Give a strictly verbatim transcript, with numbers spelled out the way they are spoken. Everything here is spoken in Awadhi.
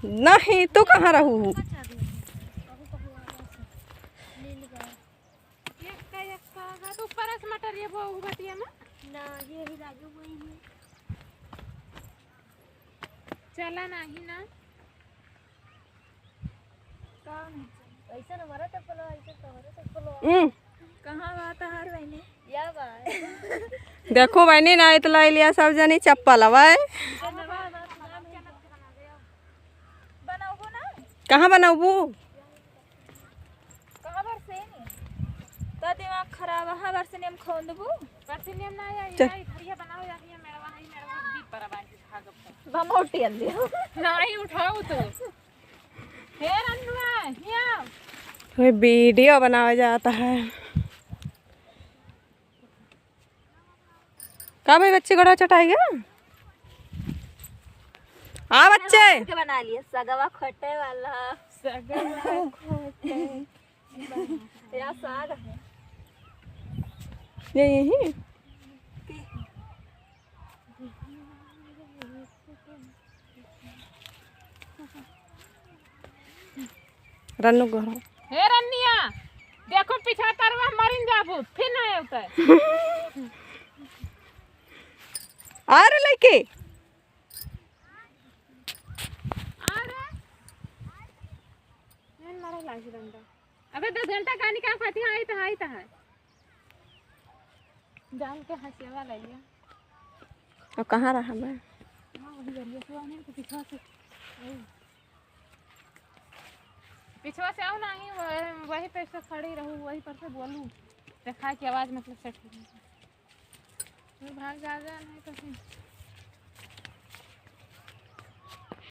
नहीं, तू कहाँ रहू? एक्का, एक्का, हाँ, तो ऊपर से मटर ये वो बतिया में। ना, ये ही राजू वही है। चला नाही ना। का नहीं चला? ऐसे न हमारा चप्पल हो, ऐसे तोहरा चप्पल हो। हम्म। कहाँ बा तहार बहनी? या बा। देखो बहनी, ना इतला लिया सब जनी चप्पल हवा है। बनाओ ना। कहाँ बनाबू? कहाँ बरसे नहीं? तो दिमाग खराब है, हाँ, बरसे नहीं हम खोंदबू। बरसे नहीं हम ना आया, चल। ये घरिया बनाओ जाती है, मेरा वहाँ ही, मेरा वहाँ भी बड़ा बांध के भागब तो। बमोटी अंधी। नहीं उठाओ तो। हे रनुआ, हिया। ये वीडियो बनाया जाता है। का भाई बच्चे, गोड़ा चटाई गया? हाँ बच्चे। के बना लिए सगवा खोटे वाला। सगवा खोटे। या साग है। ये यही? रन्नू घर। हे रन्निया, देखो पीछा तरवा मरिन जाबू, फिर नहीं होता है। अरे लइके। अरे। नहीं मारा लागी डंडा। अबे दस घंटा कहानी का खाती है, आई तो, आई तो है। जान के हंसेवा लइया। और कहाँ रहा मैं? हाँ, वही गलिया से आने तो पीछा से। पिछवा से आओ ना, ही वह-, वही पे से खड़ी रहू, वही पर से बोलू। देखा कि आवाज मतलब सेट हो जाए। फिर भाग जा, जा, नहीं तो